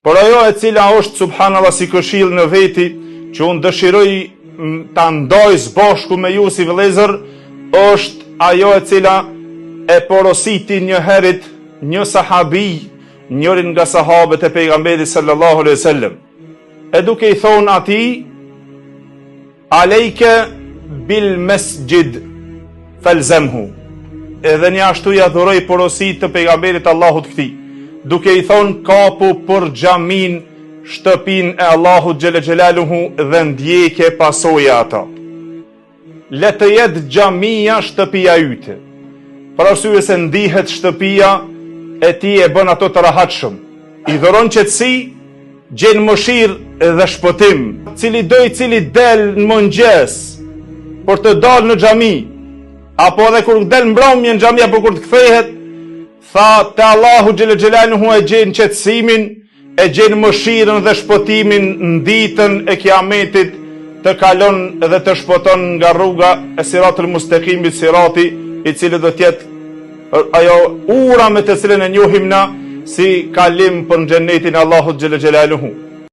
Por ajo e cila është subhanallah si këshillë në veti, që unë dëshiroj ta ndaj së bashku me ju si vëllezër, është ajo e cila e porositi një herit një sahabi, njërin nga sahabët e pejgamberit sallallahu alaihi wasallam. E duke i thonë atij, Alejke bil mesxhid felzemhu. Edhe njashtu ia dhuroi porosi të pejgamberit Allahut këtij, duke i thonë kapu për xhaminë, shtëpinë e Allahut xhele xhelaluhu dhe ndjeke pasoje ato. Le të jetë xhamia shtëpia yte. Për arsye se ndihet shtëpia e tij e bën ato të rahatshëm. I dhuron qetësi, Gjen mëshirë dhe shpëtim. Cilido i cili del në mëngjes për të dalë në xhami, apo edhe kur del mbrëmje në xhami apo kur të kthehet, tha te Allahu xhele xhelaluhu e gjen qetësimin, e gjen mëshirën dhe shpëtimin në ditën e Kiametit, të kalon dhe të shpëton nga rruga e Siratul Mustakimit, sirati i cili do të jetë Ajo ura me të cilën e njohim na si kalim për në xhenetin e Allahut xhele xhelaluhu.